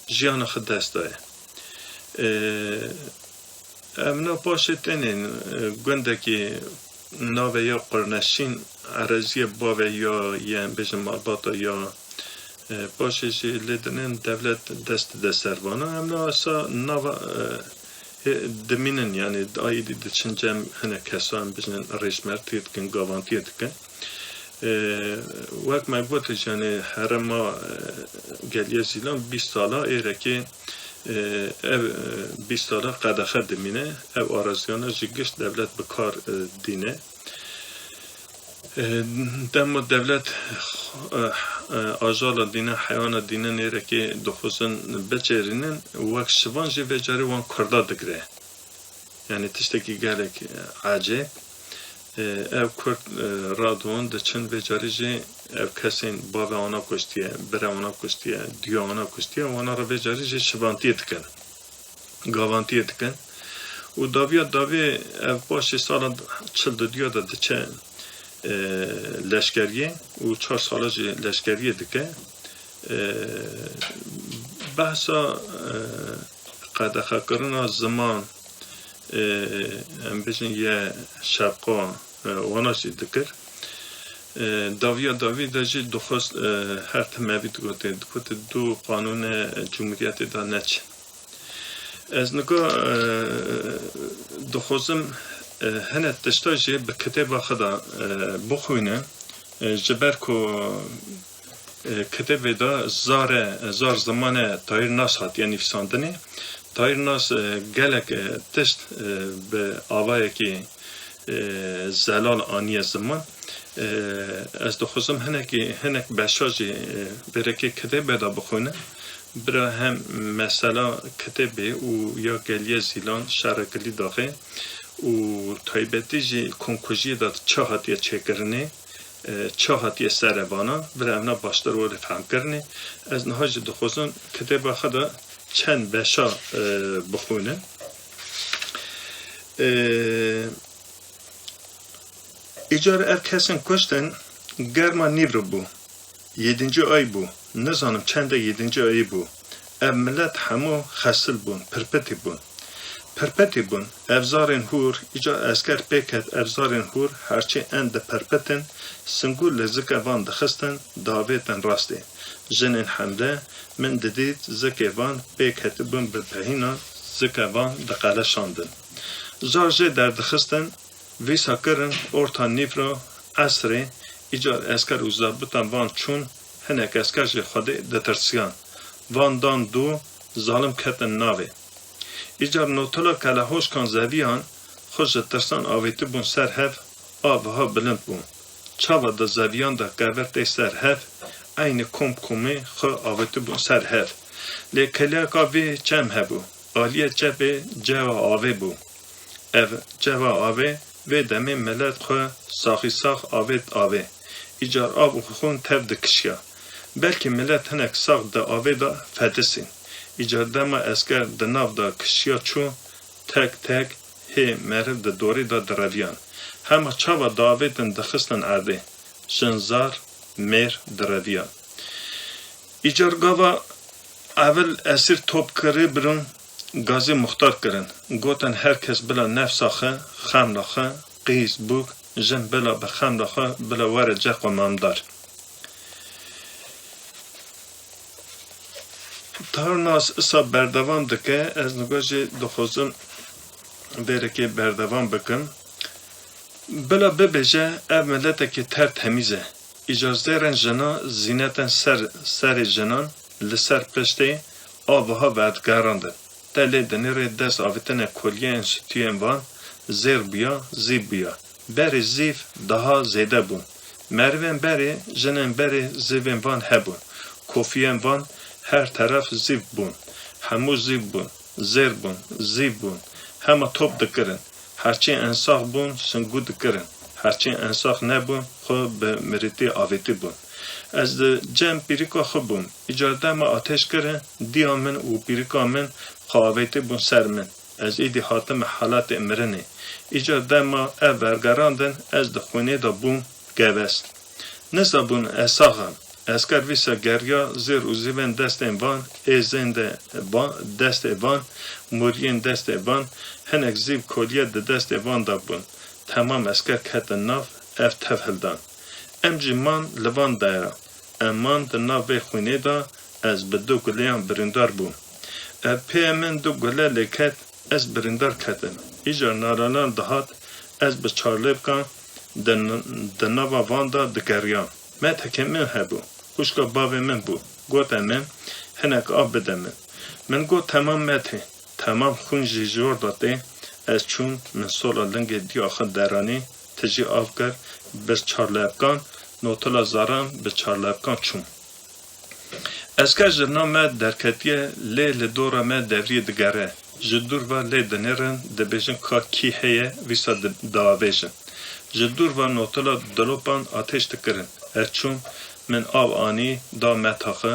jiyana xwe dest daye. E, Em na paşê tenê, e, gundekî navê ya Qurneşîn, eraziyê bavê ya, yên bêjin malbata ya, e, paşê jî lê dinên dewlet dest dide ser vana. Em na esa nava, e, hê-, dimînin, yanî ayî dî diçin cem hinek kesa em bijin rêşmertiyê dikin, gavantiyê dikin. E, wek me got, yanî herêma, e, Geliyê Zîlan bîst sala êrekê, e, ev, e, bîst sala qedexe dimîne, ev araziyana jî gişt dewlet bi kar, e, dîne. E, dema dewlet, e, e, ajala dîne, heywana dîne nêrekê dixwazin biçêrînin, wek şivan jî vê carê wan kurda digire. Yanî tiştekî gelek, e, ecêb. E, ev kurd, e, radon diçin vê carî jî ev kesên bavê wana kuştiye, bire wana kuştiye, diya wana kuştiye, wana re vê carî jî şivantiyê dikin, gavantiyê dikin. Û daviya davê ev paşê sala çil didiya de diçe, e, leşkeriyê û çar sala jî leşkeriyê dike. E, behsa, e, qedexekirina ziman, e, em bijin ye şerqa, e, wana jî dikir. E, daviya davî de jî dixwest, e, her tim evî digote, digote du qanûne cumhuriyetê de neçin. Ez nika, e, dixwazim, e, hinek tişta jî bi kitêba xwe de, e, bixwînim, e, ji ber ku e, kitêbê de zare, zar zimane Tahîr Nas hatiye nivîsandinê. Tahîr Nas, e, gelek, e, tişt, e, bi avayekî, e, zelal aniye ziman. E, ez dixwazim hinekî, hinek beşa jî, e, vêrekê kitêbê de bixwînim. Bira hem mesela kitêbê û ya Geliyê Zîlan, Şerê Kilîdaxê û taybetî jî komkujiyê de çi hatiye çêkirinê, e, çi hatiye serevana, vira evna baştir were fehmkirinê. Ez niha jî dixwazim kitêba xwe de çend beşa, e, bixwînim. E, Îcar ev kesên kuştin germa nîvro bû. Yedinci ay bû. Nizanim çende yedinci ayî bû. Ev milet hemû xesil bûn, pirpitî bûn. Perpetî bûn. Ev zarên hûr, îcar esker pê ket ev zarên hûr, herçî en diperpetin, singûl li zikê van dixistin, diavêtin rastê. Jinên hemle, min didît zikê van pê ketibûn bi pehînan, zikê van diqeleşandin. Zar jê derdixistin, vîsa kirin orta nîvro, esrê, îcar esker û zabitan van çûn, hinek esker jî Xwedê ditirsiyan. Van dan dû, zalim ketin navê. Îcar notila kelehoşkan zeviyan xwe ji tirsan avêtibûn ser hev, a wiha bilind bû. Çawa di zeviyan de kevir tê ser hev, eynî kom komê xwe avêtibûn ser hev. Lê kelyaka vê çem hebû, aliyê çepê cewa avê bû. Ev cewa avê vê demê milet xwe saxî sax avêt avê. Îcar av û xûn tev dikişiya. Belkî milet hinek sax di avê de fetisîn. Îcar dema esker di nav de kişiya çû, tek tek hê meriv di dorê de direviyan. Hema çawa diavêtin dixistin erdê. Jin zar, mêr direviyan. Îcar gava evil esîr top kirî birin, gazê muxtar kirin. Gotin her kes bila nefsa xwe, xemla xwe, qîz, bûk, jin bila bi xemla xwe, bila were ceh qumamdar. Tarnas isa berdewam dike, ez nigo jî dixwazim vêrekê berdewam bikim. Bila bibêje, ev miletekî ter temîz e. Îcar zêrên jinan zînetin ser, serê jinan li ser piştê a wiha vedigerandin. Te lê dinêrê dest avêtine koliyên stûyên van zêr bûya, zîv bûya. Berê zîv daha zêde bûn. Merivên berê, jinên berê zîvên van hebûn. Kofiyên van her teref zîv bûn. Hemû zîv bûn, zêr bûn, zîv bûn. Hema top dikirin. Herçî ensax bûn, singû dikirin. Herçî ensax nebûn, xwe bi mirîtî avêtî bûn. Ez di cem pîrika xwe bûm. Îcar dema ateş kirin, diya min û pîrika min xwe avêtî bûn ser min. Ez êdî hatime halatê mirinê. Îcar dema ev vergerandin, ez di xwînê de bûm, gewest. Nizabûn ez sax im. Esker vîsa geriya zêr û zîvên destên van, êzên de van, destê van, moriyên destê van, hinek zîv koliye di destê van de bûn. Temam esker ketin nav, ev tev hildan. Em jî man li van dera. Em man di nav vê xwînê de, ez bi du guleyan birîndar bûm. Ev pê min du gule lê ket, ez birîndar ketim. Îcar nalalan dihat, ez bi çarlêvkan di, di nava van de digeriyam. Metekê min hebû, xwişka bavê min bû. Gote min, hinek av bide min. Min got, temam metê. Temam xwîn jî ji jor de tê. Ez çûm, min sola lingê diya xwe deranî, tijî av kir, bi çarlêvkan, notila zaran bi çarlêvkan çûm. Esker ji nav me derketiye, lê li dora me devriyê digere. Ji dûr ve lê dinêrin, dibêjin ka kî heye, wisa di-, diavêjin. Ji dûr ve notila dilopan ateş dikirin. Ez çûm, min av anî, da meta xwe,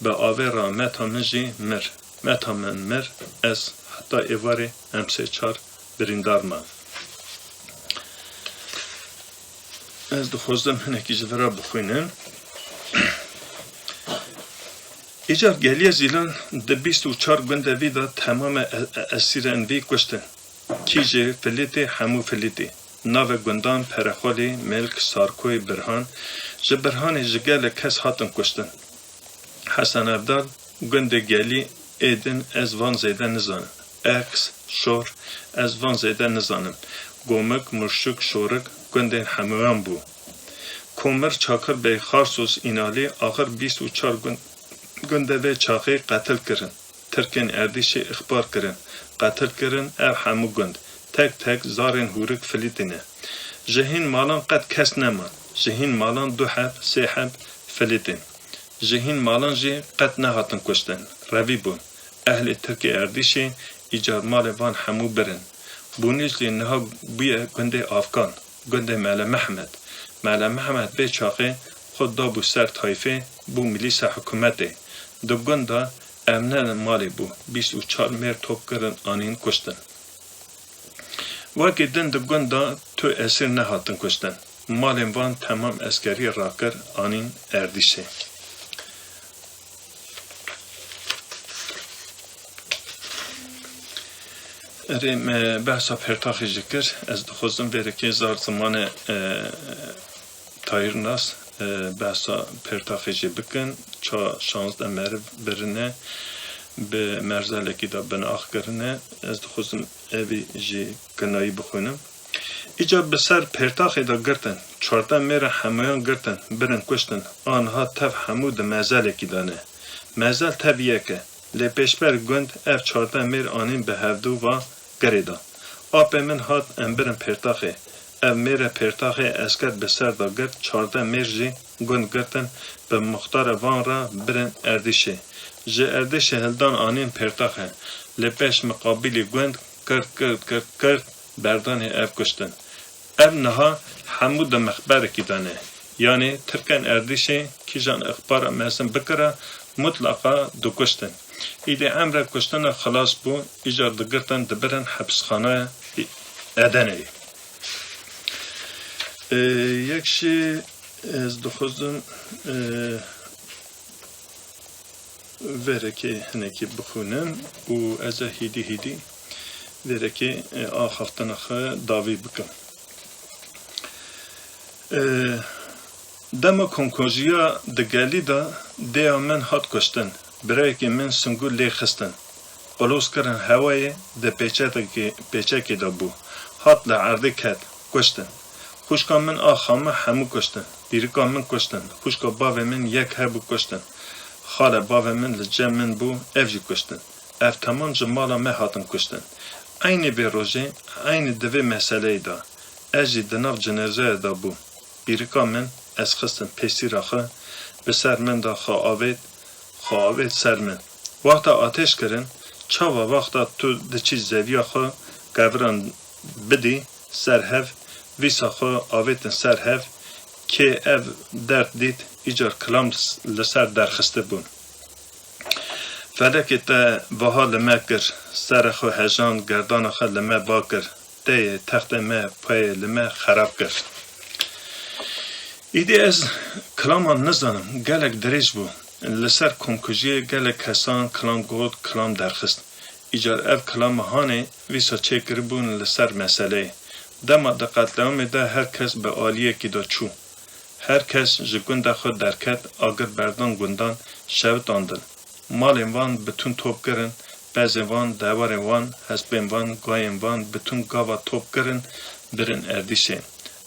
bi avê re meta min jî mir. Meta min mir, ez heta êvarê em sê çar birîndar man. Ez dixwazim hinekî ji vira bixwînim. Îcar Geliyê Zîlan di bîst û çar gundê vî de temamê e-, e-, esîrên vî kuştin. Kî jê Filîtê, hemû Filîtê. Navê gundan Perexolê, Milk, Sarkoyê, Birhan. Ji Birhanê ji gelek kes hatin kuştin. Hesen Evdal, gundê Gelî, ê din ez van zêde nizanim. Eks, Şor, ez van zêde nizanim. Gomik, Murşik, Şorik, gundên hemûyan bû. Komir, Çakir Bey, Xarsos, Înalî, axir bîst û çar gund-, gundê vê çaxê qetil kirin. Tirkên Erdîşê îxbar kirin, qetil kirin, ev hemû gund, tek tek zarên hûrik Filîtî ne. Ji hîn malan qet kes neman, ji hîn malan du heb, sê heb Filîtîn. Ji hîn malan jî qet nehatin kuştin, revî bûn. Ehlê Tirkê Erdîşê îcar malê van hemû birin. Bûnîz jî niha bûye gundê Afgan, gundê Mele Mehmed. Mele Mehmed vê çaxê xwe dabû ser tayfê, bû milîsa hikûmetê. Di gund de ev ne malê bû, bîst û çar mêr top kirin anîn kuştin. Wekî din di gund de tu esîr nehatin kuştin. Malên van temam eskerî rakir anîn Erdîşê. Erê, me behsa Pêrtaxê jî kir. Ez dixwazim vêrekê zar zimanê, e, Tahir Nas, e, behsa Pêrtaxê jî bikin. Ça şazdeh meriv birine, bi merzelekî de bin ax kirine. Ez dixwazim evî jî kinayî bixwînim. Îcar bi ser Pêrtaxê de girtin. Çardeh mêra hemûyan girtin, birin kuştin. Aniha tev hemû di mezelekî de ne. Mezel tev yek e. Lê pêşber gund ev çardeh mêr anîn bi hevdu va girê de. Apê min hat em birin Pêrtaxê. Ev mêrê Pêrtaxê esker bi ser de girt, çardeh mêr jî gund girtin, bi muxtarê van re birin Erdîşê. Ji Erdîşê hildan anîn Pêrtaxê. Lê pêş miqabîlî gund kirt, kirt, kirt, kirt, berdanê ev kuştin. Ev niha hemû di mexberekî de ne. Yanî tirkên Erdîşê kîjan ixbara mezin bikira, mutlaqa dikuştin. Îdî emre kuştina xilas bû, îcar digirtin dibirin hepisxanaya Edeneyê. Ê, yek jî ez dixwazim, ê, vêrekê hinekî bixwînim û ez ê hîdî hîdî vêrekê, e, axaftina xwe dawî bikim. E, dema komkujiya di gelî de dêya min hat kuştin, birayekî min singû lê xistin. Qulûs kirin hewayê, di pêçekê, pêçekê de bû. Hat li erdê ket, kuştin. Xwişka min a xama hemû kuştin. Pîrika min kuştin. Xwişka bavê min yek hebû kuştin. Xala bavê min li cem min bû, ev jî kuştin. Ev temam ji mala me hatin kuştin. Eynî vê rojê, eynî di vê meseleyê de, ez jî di nav cinêzeyê de bûm. Pîrika min, ez xistim pêsîra xwe, bi ser min de xwe avêt, xwe avêt ser min. Wexta ateş kirin, çawa wexta tu diçî zeviya xwe keviran bidî ser hev, vîsa xwe avêtin ser hev, kê ev derd dît, îcar kilam s-, li ser derxistibûn. Felekê te wiha li me kir, serê xwe hejand, gerdana xwe li me ba kir, teyê textê me payê li me xerab kir. Îdî ez kilaman nizanim, gelek dirêj bû. Li ser komkujiyê gelek kesan kilam got, kilam derxist. Îcar ev kilama hanê vîsa çêkiribûn li ser meseleyê. Dema di qetliamê de her kes bi aliyekî de çû. Her kes ji gunda xwe derket, agir berdan gundan, şewitandin. Malên van bi tûn top kirin, pezên van, dewarên wan, hespên van, gayên van bi tûn gava top kirin, birin Erdîşê.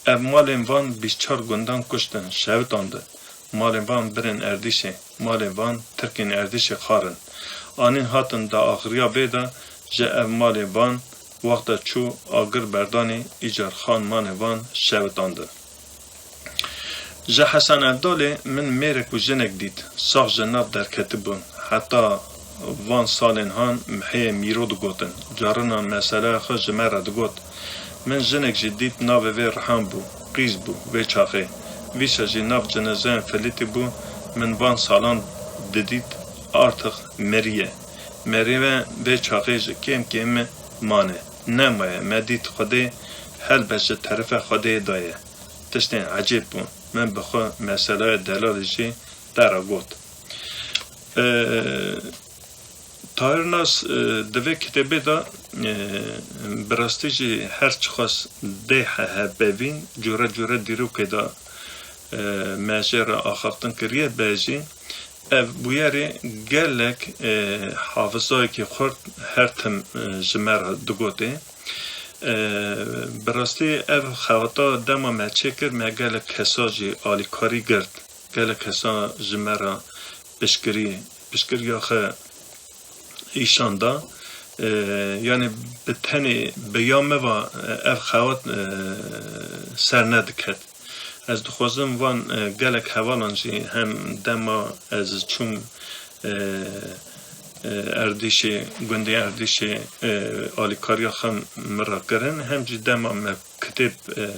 Ev malên van bîst çar gundan kuştin, şewitandin. Malên van birin Erdîşê, malên van tirkên Erdîşê xwarin. Anîn hatin di axiriya vê de ji ev malên van wexta çû agir berdanî îcar xan malên van şewitandin. Ji Hesen Evdalê min mêrek û jinek dît, sax ji nav derketibûn. Heta van salên han mihê Mîro digotin. Carinan meseleya xwe ji me re digot. Min jinek jî dît navê vê Rihan bû, qîz bû vê çaxê. Vîsa jî nav cinêzeyan filîtî bû, min van salan didît artix miriye. Merive vê çaxê ji kêm kême mane. Nemaye, me dît Xwedê helbet ji terifê Xwedê de ye. Tiştên ecêb bûn. Min bi xwe meselaya delalê jî te re got. Ee, Tahir Nas, e, di vê kitêbê de, e, bi rastî jî her çiqas dê he-, hebevîn, cure cure dîrokê de, e, me jê re axaftin kiriye, be jî ev bûyerê gelek, e, hafizayekî xurt her tim, e, ji me re digotê. E, bi rastî ev xewata dema me çêkir, me gelek kesa jî alîkarî girt. Gelek kesa ji me re piştgirî, piştgiriya xwe îşan da. E, yanî bi tenê bi ya me va, e, ev xewat, e, ser nediket. Ez dixwazim van, e, gelek hevalan jî hem dema ez çûm, e, e, Erdîşê, gundê Erdîşê, e, alîkariya xwe min re kirin, hem jî dema me kitêb, e,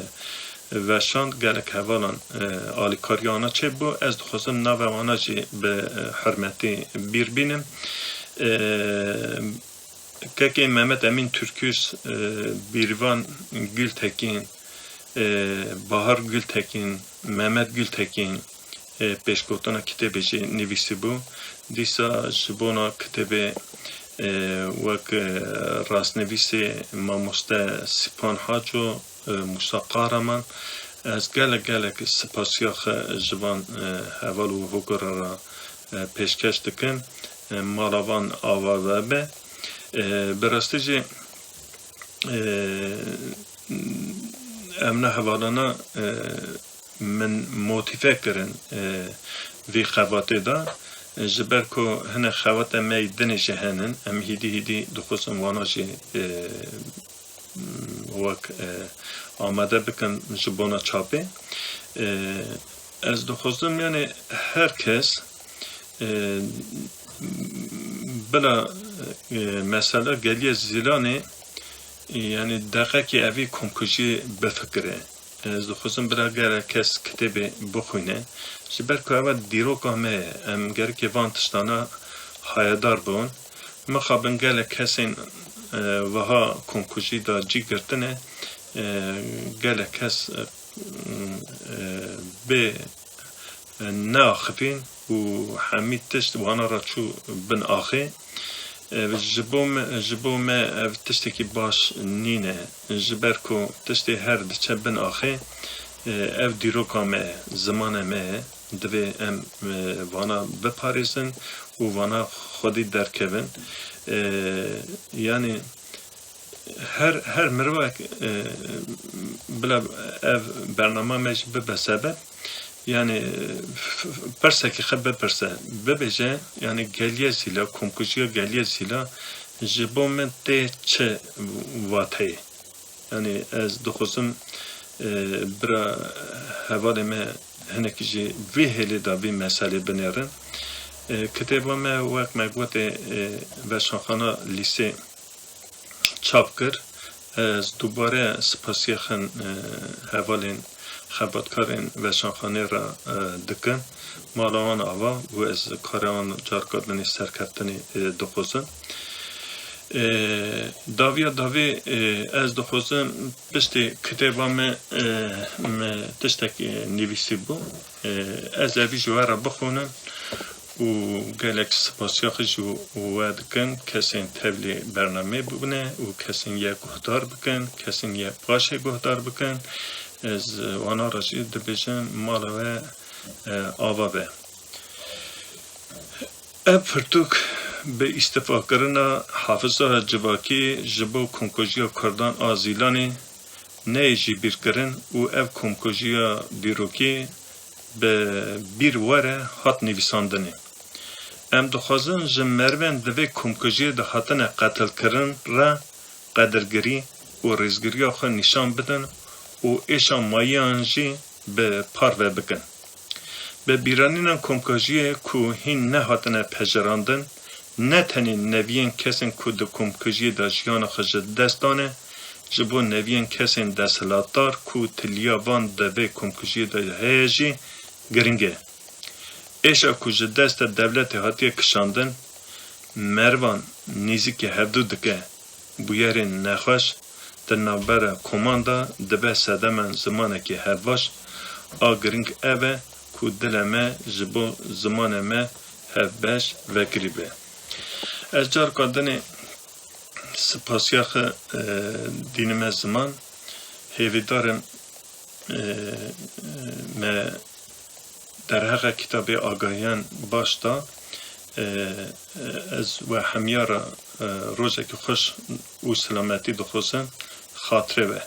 veşand, gelek hevalan, e, alîkariya wana çêbû. Ez dixwazim navê wana jî bi, e, hurmetî bîr bînim. E, Kekê Mehmet Emîn Türküz, e, Bîrvan Gültekin, e, Bahar Gültekin, Mehmet Gültekin, e, pêşgotina kitêbê jî nivîsîbû. Dîsa ji bona kitêbê, e, wek, e, rastnivîsê mamoste Sîpan Haco, e, Musa Kahraman, ez gelek, gelek spasiya xwe ji van, e, heval û hogura re, e, pêşkeş dikim. E, mala van ava ve be. E, bi rastî jî, e, em ne hevalana, e, min motîfe kirin, e, vî xebatê de. Ji ber ku hinek xebata me yî dinê jî henin, em hîdî hîdî dixwazin wana jî, e, wek, e, amade bikin ji bona çapê. E, ez dixwazim, yani, her kes, e, bila, e, mesela Geliya Zîlanê, e, yani, deqekî evî komkujiyê bifikire. Ez dixwazim bila gelek kes kitêbê bixwîne. Ji ber ku ev dîroka me ye, em gerekê van tiştana hayedar bibin. Mixabin gelek kesên, e, wiha komkujî de cî girtine, e, gelek kes, e, e, bê, e, neaxivîn û hemî tişt wana re çû bin axê. E, ji bo me, ji bo me ev tiştekî baş nîne. Ji ber ku tiştê her diçe bin axê, e, ev dîroka me ye, zimanê me ye. Divê em, e, vana biparêzin û vana xwedî derkevin. E, yani her, her mirovek, e, bila ev bernama me jî bibe sebeb, yani, f-, f-, pirsekî xwe bipirse, bibêje, yani Geliya Zîla, komkujiya Geliya Zîla ji bo min tê çi wateyê? Yani ez dixwazim, e, bira hevalê me hinekî jî vê hêlê de vê meselê binêrin. E, kitêba me, wek me gotê, e, Veşanxana Lîsê çap kir. Ez dubare spasiya xin, e, hevalên xebatkarên Veşanxanê re, e, dikim. Mala wan ava û ez karê wan carka dinê serkeftinê, e, dixwazim. E, dawiya dawî, e, ez dixwazim piştî kitêba me, e, me tiştek, e, nivîsî bû. E, ez evî ji we re bixwînim û gelek spasiya xwe ji we dikim, kesên tevlî bernameyê bibine û kesên ye guhdar bikin, kesên ye paşê guhdar bikin. Ez, e, wana re jî dibêjim, mala we, e, ava be. Ev pirtûk bi îstifakirina hafiza civakî ji bo komkujiya Kurdan a Zîlanê neyê jîbîrkirin û ev komkujiya dîrokî bi bîr were hat nivîsandinê. Em dixwazin ji merivên di vê komkujiyê de hatine qetilkirin re qedirgirî û rêzgiriya xwe nîşan bidin û êşa mayiyan jî bi parve bikin. Bi bîranîna komkujiyê ku hîn nehatine pejirandin, ne tenê neviyên kesên ku di komkujiyê de jiyana xwe ji dest dane, ji bo neviyên kesên desthilatdar ku tiliya van di vê komkujiyê de heye jî giring e. Êşa ku ji destê dewletê hatiye kişandin, merivan nêzîkî hevdû dike. Bûyerên nexweş di navbera koman de dibe sedemên zimanekî hevbaş. A giring ev e ku dilê me ji bo zimanê me hevbeş vekirî be. Ez carka dinê spasiya xwe, e, dînime ziman. Hêvîdar im, e, me derheqê kitabê agahiyan baş da. E, e, ez we hemiya re, e, rojekî xweş û selametî dixwazim. Xatirê we.